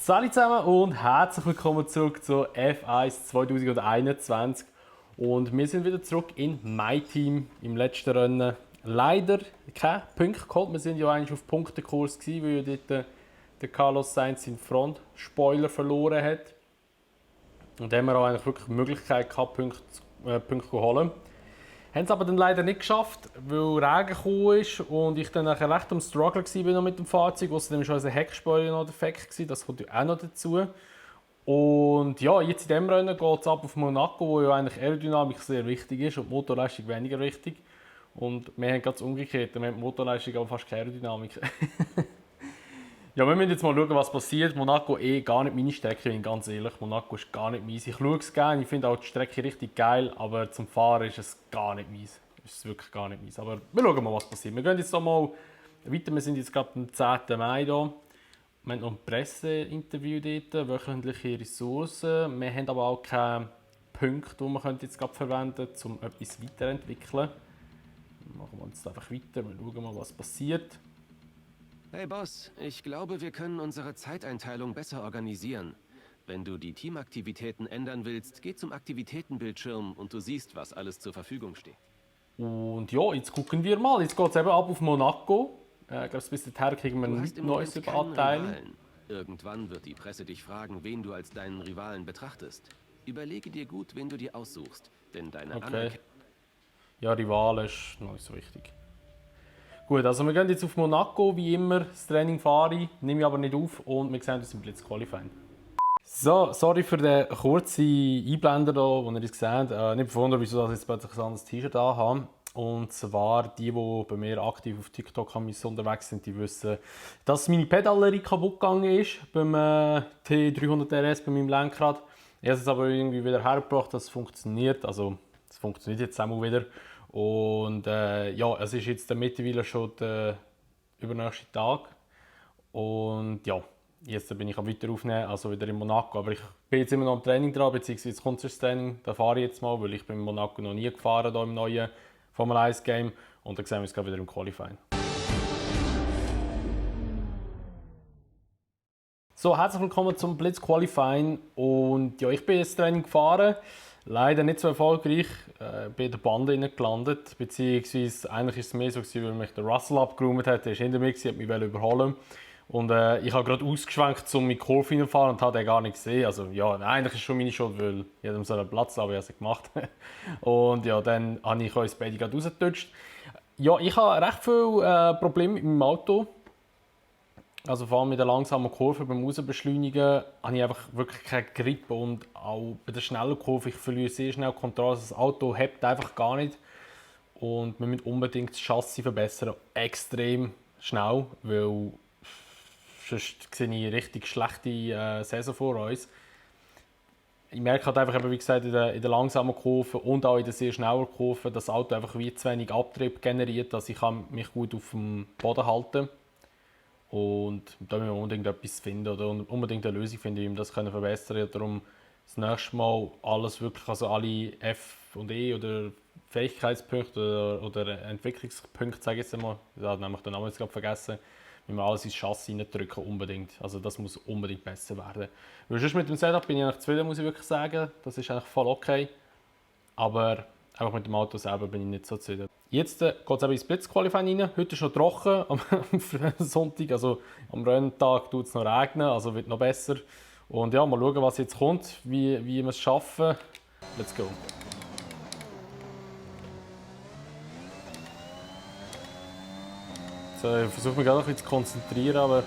Salut zusammen und herzlich willkommen zurück zu F1 2021. Und wir sind wieder zurück in My Team im letzten Rennen. Leider keine Punkte geholt. Wir sind ja eigentlich auf Punktekurs gewesen, weil ja dort der Carlos Sainz seinen Front-Spoiler verloren hat. Und dann haben wir auch eigentlich wirklich die Möglichkeit gehabt, Punkte zu holen. Haben es aber dann leider nicht geschafft, weil Regen gekommen ist und ich dann nachher recht am Struggle war mit dem Fahrzeug. Außerdem war unser Heckspoiler noch defekt, das kommt ja auch noch dazu. Und ja, jetzt in diesem Rennen geht es ab auf Monaco, wo ja eigentlich Aerodynamik sehr wichtig ist und die Motorleistung weniger wichtig. Und wir haben ganz umgekehrt, wir haben die Motorleistung aber fast keine Aerodynamik. Ja, wir müssen jetzt mal schauen, was passiert. Monaco gar nicht meine Strecke, bin ganz ehrlich. Monaco ist gar nicht meins. Ich schaue es gerne, ich finde auch die Strecke richtig geil, aber zum Fahren ist es gar nicht meins. Ist wirklich gar nicht meins. Aber wir schauen mal, was passiert. Wir gehen jetzt noch mal weiter. Wir sind jetzt gerade am 10. Mai hier. Wir haben noch ein Presseinterview dort, wöchentliche Ressourcen. Wir haben aber auch keine Punkte, die wir jetzt gerade verwenden können, um etwas weiterzuentwickeln. Machen wir uns einfach weiter, wir schauen mal, was passiert. Hey Boss, ich glaube, wir können unsere Zeiteinteilung besser organisieren. Wenn du die Teamaktivitäten ändern willst, geh zum Aktivitätenbildschirm und du siehst, was alles zur Verfügung steht. Und ja, jetzt gucken wir mal. Jetzt geht es eben ab auf Monaco. Ich glaube, bis dahin kriegen wir nichts Neues über Anteile. Irgendwann wird die Presse dich fragen, wen du als deinen Rivalen betrachtest. Überlege dir gut, wen du dir aussuchst, denn deine Okay. Ja, Rivalen ist noch nicht so wichtig. Gut, also wir gehen jetzt auf Monaco, wie immer. Das Training fahre ich, nehme ich aber nicht auf und wir sehen uns im Blitzqualifying. So, sorry für den kurzen Einblender hier, den ihr jetzt seht. Nicht verwundert, wieso ich jetzt plötzlich ein anderes T-Shirt habe. Und zwar die bei mir aktiv auf TikTok unterwegs sind, die wissen, dass meine Pedalerie kaputt gegangen ist beim T300 RS, bei meinem Lenkrad. Ich habe es aber irgendwie wieder hergebracht, dass es funktioniert. Also, es funktioniert jetzt einmal wieder. Und ja, es ist jetzt mittlerweile schon der übernächste Tag. Und ja, jetzt bin ich am weiter aufnehmen, also wieder in Monaco. Aber ich bin jetzt immer noch am Training dran, beziehungsweise jetzt kommt das Training. Da fahre ich jetzt mal, weil ich bin in Monaco noch nie gefahren, hier im neuen Formel 1 Game. Und dann sehen wir uns wieder im Qualifying. So, herzlich willkommen zum Blitz Qualifying. Und ja, ich bin jetzt Training gefahren. Leider nicht so erfolgreich. Bin in der Bande gelandet. Beziehungsweise eigentlich war es mehr so, weil mich der Russell abgeräumt hat. Der ist hinter mir, hat mich überholen. Und ich habe gerade ausgeschwenkt, um mit Kurve reinzufahren und habe den gar nicht gesehen. Also ja, eigentlich ist es schon meine Schuld, weil ich ihm so einen Platz habe, wie ich es gemacht habe. Und ja, dann habe ich uns beide gerade rausgetutscht. Ja, ich habe recht viele Probleme mit meinem Auto. Also vor allem mit der langsamen Kurve beim Rausbeschleunigen habe ich einfach wirklich keinen Grip und auch bei der schnellen Kurve, ich verliere sehr schnell die Kontrolle. Das Auto hebt einfach gar nicht und wir müssen unbedingt das Chassis verbessern, extrem schnell, weil sonst sehe ich eine richtig schlechte Saison vor uns. Ich merke halt einfach, wie gesagt, in der langsamen Kurve und auch in der sehr schnellen Kurve, dass das Auto einfach wie zu wenig Abtrieb generiert, dass ich mich gut auf dem Boden halten kann. Und da müssen wir unbedingt etwas finden oder unbedingt eine Lösung finden, wie wir das verbessern können. Darum das nächste Mal alles wirklich, also alle F und E oder Fähigkeitspunkte oder Entwicklungspunkte, sage ich jetzt einmal, ich habe nämlich den Namen jetzt gerade vergessen, müssen wir alles ins Chassis reindrücken, unbedingt. Also das muss unbedingt besser werden. Weil sonst mit dem Setup bin ich eigentlich zufrieden, muss ich wirklich sagen. Das ist eigentlich voll okay. Aber einfach mit dem Auto selber bin ich nicht so zufrieden. Jetzt geht es ins Blitzqualifying rein. Heute ist noch trocken am Sonntag, also am Renntag tut es noch regnen, also wird noch besser. Und ja, mal schauen, was jetzt kommt, wie wir es schaffen. Let's go! So, ich versuche mich gerade ein bisschen zu konzentrieren, aber ich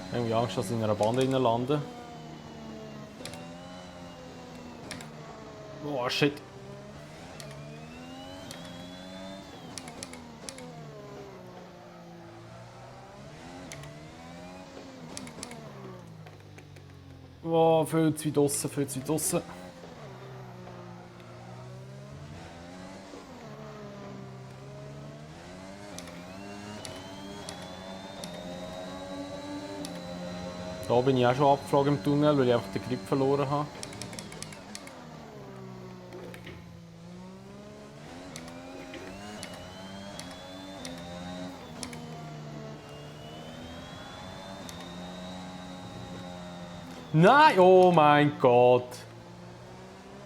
habe irgendwie Angst, dass ich in einer Bande lande. Oh shit! Oh, viel zu weit draussen, viel zu weit draussen. Da bin ich auch schon abgeflogen im Tunnel, weil ich einfach den Grip verloren habe. Nein! Oh mein Gott!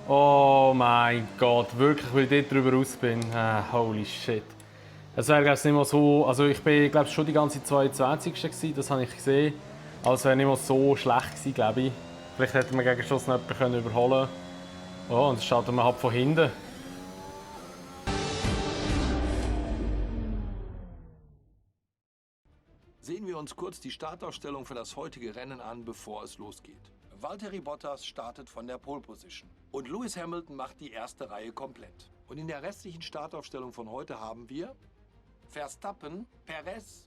Oh mein Gott, wirklich, weil ich dort drüber raus bin. Holy shit. Es wäre nicht mal so. Also ich bin glaube schon die ganze 22. gewesen, das habe ich gesehen. Aber es wäre nicht mal so schlecht gewesen, glaube ich. Vielleicht hätte man gegen Schluss noch jemanden überholen können. Oh, und es startet man halt von hinten. Sehen wir uns kurz die Startaufstellung für das heutige Rennen an, bevor es losgeht. Valtteri Bottas startet von der Pole Position und Lewis Hamilton macht die erste Reihe komplett. Und in der restlichen Startaufstellung von heute haben wir Verstappen, Perez,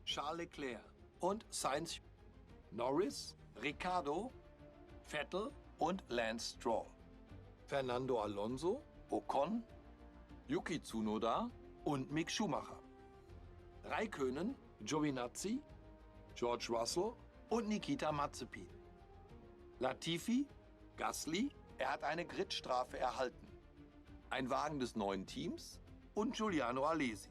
Charles Leclerc und Sainz, Norris, Ricciardo, Vettel und Lance Stroll. Fernando Alonso, Ocon, Yuki Tsunoda und Mick Schumacher. Räikkönen, Giovinazzi, George Russell und Nikita Mazepin. Latifi, Gasly, er hat eine Gridstrafe erhalten. Ein Wagen des neuen Teams und Giuliano Alesi.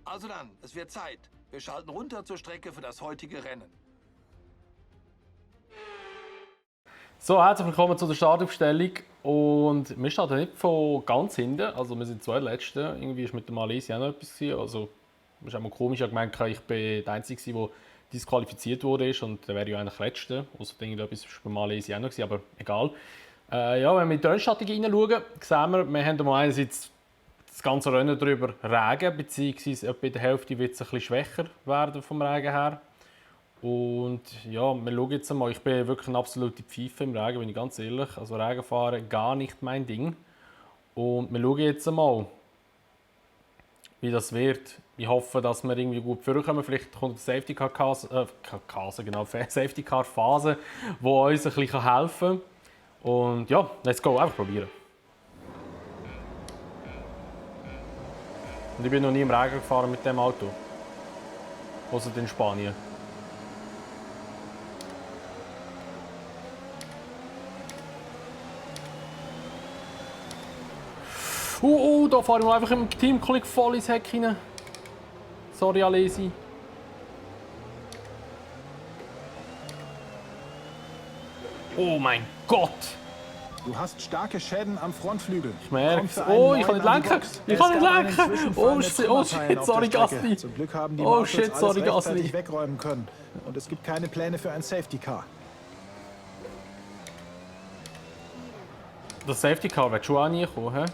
Also dann, es wird Zeit. Wir schalten runter zur Strecke für das heutige Rennen. So, herzlich willkommen zu der Startaufstellung. Und wir starten nicht von ganz hinten, also wir sind zwei Letzten. Irgendwie war mit der Malaysia auch noch etwas gewesen. Also, das ist auch mal komisch, ich habe gemeint, ich bin der Einzige, der disqualifiziert wurde und der wäre ja eigentlich Letzte. Also irgendetwas war bei Malaysia auch noch gewesen, aber egal. Ja, wenn wir in die Rennstrategie hineinschauen, sehen wir haben mal einerseits das ganze Rennen darüber Regen, beziehungsweise etwa in der Hälfte wird es ein bisschen schwächer werden vom Regen her. Und ja, wir schauen jetzt einmal. Ich bin wirklich eine absolute Pfeife im Regen, bin ich ganz ehrlich. Also Regenfahren gar nicht mein Ding. Und wir schauen jetzt einmal, wie das wird. Ich hoffe, dass wir irgendwie gut vorkommen. Vielleicht kommt eine Safety Car Safety Car Phase, die uns ein bisschen helfen kann. Und ja, let's go, einfach probieren. Und ich bin noch nie im Regen gefahren mit dem Auto. Außer in Spanien. Da fahre ich mal einfach im Teamkollegen voll ins Heck rein. Sorry, Alesi. Oh mein Gott! Du hast starke Schäden am Frontflügel. Ich merke es. Oh, ich kann nicht lenken. Ich kann nicht lenken. Oh shit, sorry, Gasly. Zum Glück haben die Oh shit, sorry, Gasly. wegräumen können. Und es gibt keine Pläne für ein Safety Car. Das Safety Car wird schon auch nie kommen.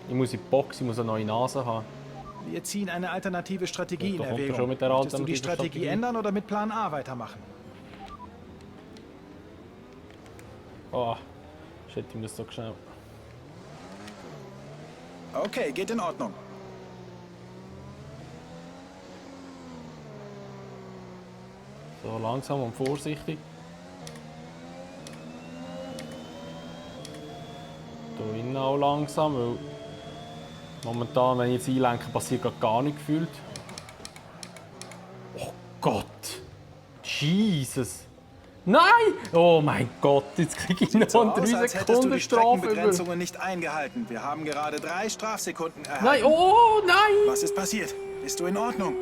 Ich muss in die Box, ich muss eine neue Nase haben. Wir ziehen eine alternative Strategie in Da kommt er Erwägung. schon mit der Möchtest du die alternativen Strategie Strategie. ändern oder mit Plan A weitermachen? Oh, shit, ich muss das so schnell. Okay, geht in Ordnung. So langsam und vorsichtig. Hier innen auch langsam, weil momentan, wenn ich jetzt einlenke, passiert gar nichts gefühlt. Oh Gott! Jesus! Nein! Oh mein Gott, jetzt kriege ich noch eine 3 Sekunden Strafe über. nicht eingehalten. Wir haben gerade 3 Strafsekunden erhalten. Nein, oh nein! Was ist passiert? Bist du in Ordnung?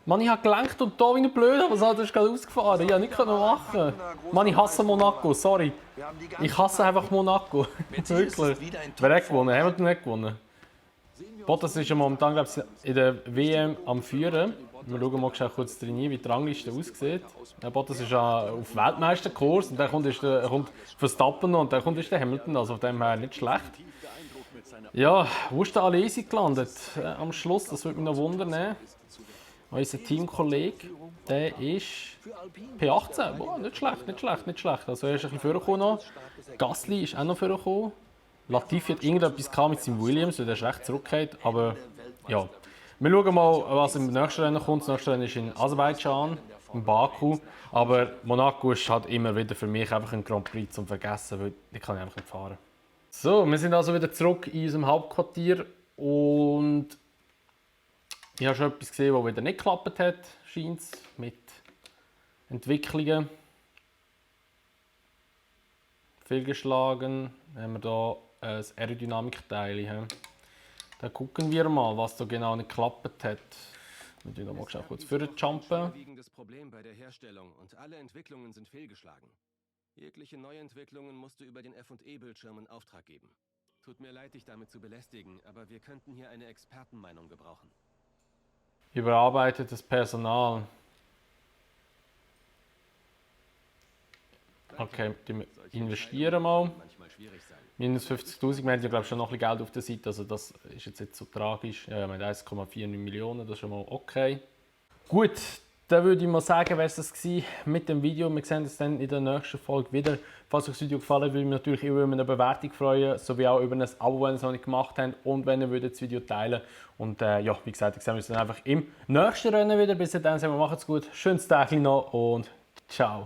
Mann, ich habe gelenkt und da wie ein Blöd, aber das Auto ist gerade ausgefahren. Ich konnte nichts machen. Mann, ich hasse Monaco, sorry. Ich hasse einfach Monaco. Wirklich. Wer hat gewonnen? Hamilton hat gewonnen. Bottas ist ja momentan, glaube ich, in der WM am Führen. Wir schauen mal kurz rein, wie die Rangliste aussieht. Bottas ist ja auf Weltmeisterkurs und dann kommt Verstappen und dann kommt der Hamilton, also von dem her nicht schlecht. Ja, wo ist der Alesi gelandet? Am Schluss, das würde mich noch wundern. Unser Teamkollege, der ist P18. Boah, nicht schlecht, nicht schlecht, nicht schlecht. Also er ist ein bisschen vorgekommen noch. Gasly ist auch noch vorgekommen. Latifi hat irgendetwas mit seinem Williams, weil der ist recht zurückgeht. Aber ja, wir schauen mal, was im nächsten Rennen kommt. Das nächste Rennen ist in Aserbaidschan, in Baku. Aber Monaco ist halt immer wieder für mich einfach ein Grand Prix zum Vergessen, weil ich kann einfach nicht fahren. So, wir sind also wieder zurück in unserem Hauptquartier und ich habe schon etwas gesehen, was wieder nicht geklappt hat, scheint es, mit Entwicklungen. fehlgeschlagen. Dann haben wir hier ein Aerodynamikteil. Dann gucken wir mal, was da genau nicht geklappt hat. Wir tun noch mal kurz vorjumpen. Schwerwiegendes Problem bei der Herstellung und alle Entwicklungen sind fehlgeschlagen. Jegliche Neuentwicklungen musst du über den F&E-Bildschirm in Auftrag geben. Tut mir leid, dich damit zu belästigen, aber wir könnten hier eine Expertenmeinung gebrauchen. Überarbeitetes Personal. Okay, wir investieren mal. Manchmal schwierig sein. Minus 50'000, wir haben ja glaube ich schon noch ein bisschen Geld auf der Seite, also das ist jetzt nicht so tragisch. Ja, wir haben 1,49 Millionen, das ist schon mal okay. Gut, dann würde ich mal sagen, wäre es das gewesen mit dem Video. Wir sehen uns dann in der nächsten Folge wieder. Falls euch das Video gefallen hat, würde ich mich natürlich über eine Bewertung freuen, sowie auch über ein Abo, wenn ihr es noch nicht gemacht habt und wenn ihr das Video teilen würdet. Und ja, wie gesagt, ich sehe uns dann einfach im nächsten Rennen wieder. Bis dann, macht's gut, schönes Tag noch und ciao.